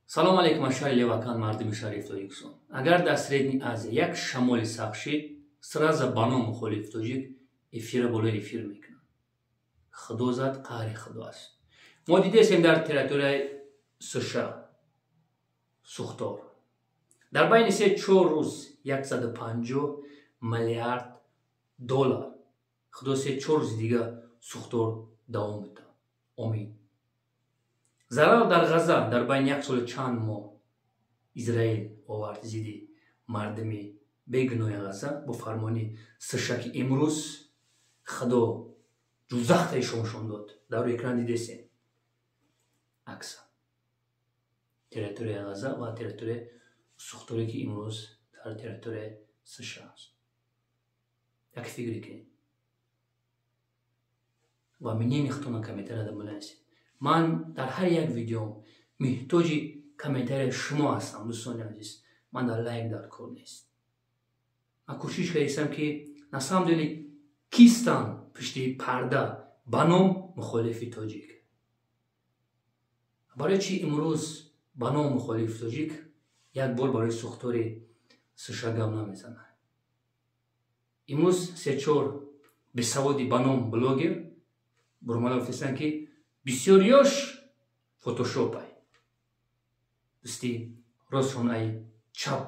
Салом алейкум, ашари левакан, мардуми шариф Тоҷикистон. Агар дар Средний Азия як шамоли сахт шид, сразу ба ном мухолиф тоҷик эфира болои эфир мекунад. Худо зад, қаҳри Худо аст. Мо дидесем дар территорияи США сӯхтор. Дар байни 3-4 рӯз 150 миллиард доллар. Худо 3-4 рӯзи дига сӯхтор давом медиҳад. Омин. Зарар дар Ғаза дар байни як соли чанд моҳ Израил овард зидди мардуми бегуноҳи Ғаза бо фармони США, ки имрӯз Худо ҷузахта ишоншон дод. Дар рӯи экран дидесем акса территорияи Ғаза ва территорияи сӯхторе, ки имрӯз дар территорияи США аст. Як фикре кунед ва мнение худтона комментарияда бинависед. Ман дар ҳар як видеом муҳтоҷи комментарияи шумо ҳастам, дӯстони азиз. Ман дар лайк дар кор нест. Ман кӯшиш кардистам, ки на самом деле кистанд пушти парда ба ном мухолифи тоҷик. Барои чи имрӯз ба ном мухолифи тоҷик як бор барои сӯхтори США гап намезанад? Имрӯз се-чор бесаводи ба ном блогер бурмада гуфтестанд, ки бисёриёш фотошопай. Дӯсти ростшон ай чап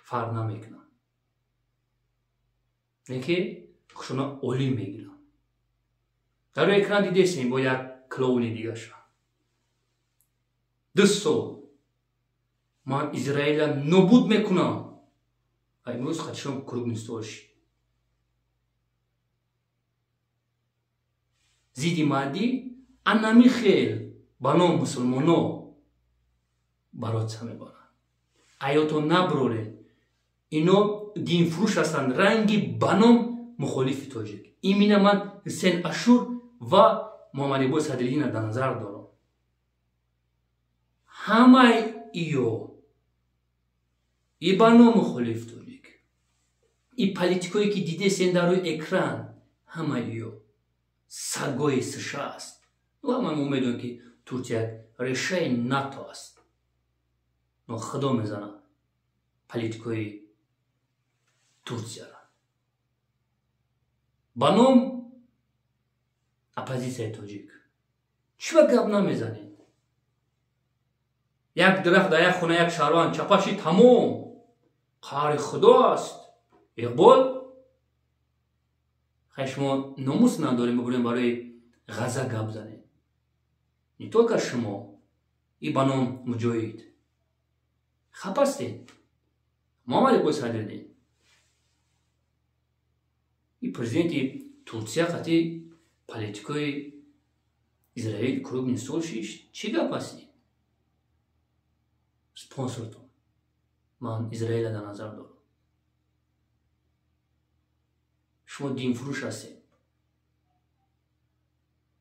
фарқ намекунанд, леки хушона олим мегиранд. Дар рӯи экран дидесем бо як клоуни дигаша. 2 сол ман Израила нобуд мекунам ва имрӯз хатишон круглый стол шид. Зидди маъдӣ анами хел ба ном мусулмоно бароца мебаранд. Аёто наброред, ино динфурӯш ҳастанд, ранги ба ном мухолифи тоҷик. Имина ман Ҳусен Ашур ва Муҳаммадибой Садриддинро дар назар дорам. Ҳамаи иё и ба ном мухолиф тоҷик, и политикое, ки дидесен дар рӯи экран, ҳамаи иё сагои США аст. Ва ман умедонам, ки Турсия решаи НАТО аст. Но Худо мезанад политикои Турсияро. Ба ном оппозитсияи тоҷик чӣ ба гап намезанед? Як дарахт дар як хона, як шаҳрванд чапаши, тамом, қаҳри Худо аст. Иқбол, хай, шумо номус надорем, бибурем барои Ғаза гап занед. Не только шумо, и ба ном муҷоҳид хап ҳастед, Муҳаммад Садриддин и президенти Турсия қати политикои Израил круглый стол шишт. Чӣ гап ҳастед? Спонсортон, ман Израила дар назар дорам. Шумо динфурӯш ҳастед.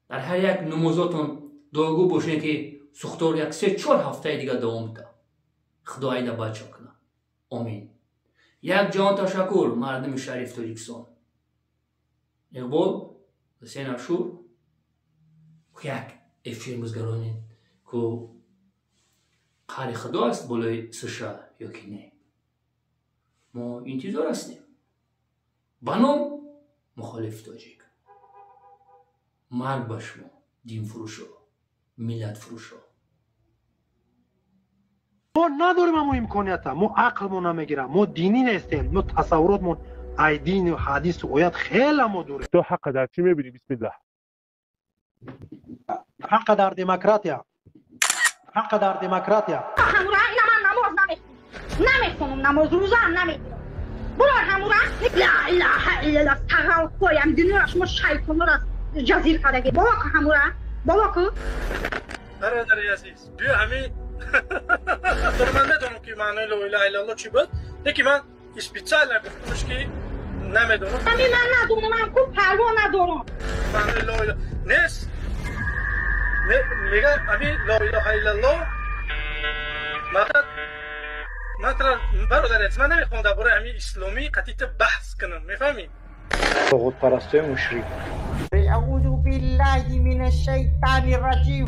Дар ҳар як намозотон дуогӯ бошед, ки сӯхтор як 3-4 ҳафтаи дигар давом диҳад. Худо айда бачо кунад. Омин. Як ҷаҳон ташаккур, мардуми шариф Тоҷикистон. Иқбол, Ҳусен Ашур, як эфир музгаронед, ку қаҳри Худо аст болои США ё ки не. Мо интизор ҳастем. Ба ном мухолифи тоҷик, марг ба шумо, динфурӯшо, миллатфурӯшо. Мо надорем амо имконията, мо ақлмон намегирам, мо динӣ нестем, мо тасаввуротмон ай дину ҳадису оят хела мо дурем. Ту ҳаққа дар чӣ мебинӣ? Бисмиллаҳ. Ҳаққа дар демократия, ҳаққа дар демократия. Ҳамура ина ман намоз намехонам, намехонам намоз, рӯзаам намегирам. Буро ҳамура, ла илаҳа иллаллоҳ, сағалкоям дунёра шумо шайтонора ҷазир кардаги. Бобо ку, ҳамура бобо ку. Бародари азиз, биё, ҳамин ман медонам, ки маънои ло илаҳа иллаллоҳ чӣ буд, лекин ман специально гуфтамш, ки намедонам. Ҳамин ман надонам, ман ку парво надорам. Маънои ло илаҳа нест, мега ҳамин ло илаҳа иллаллоҳ мақсад. Ман бародари азиз, ман намехоҳам дар бораи ҳамин исломӣ қатъита баҳс кунам, мефаҳмӣ? Тоғутпарастои мушрик. أعوذ بالله من الشيطان الرجيم.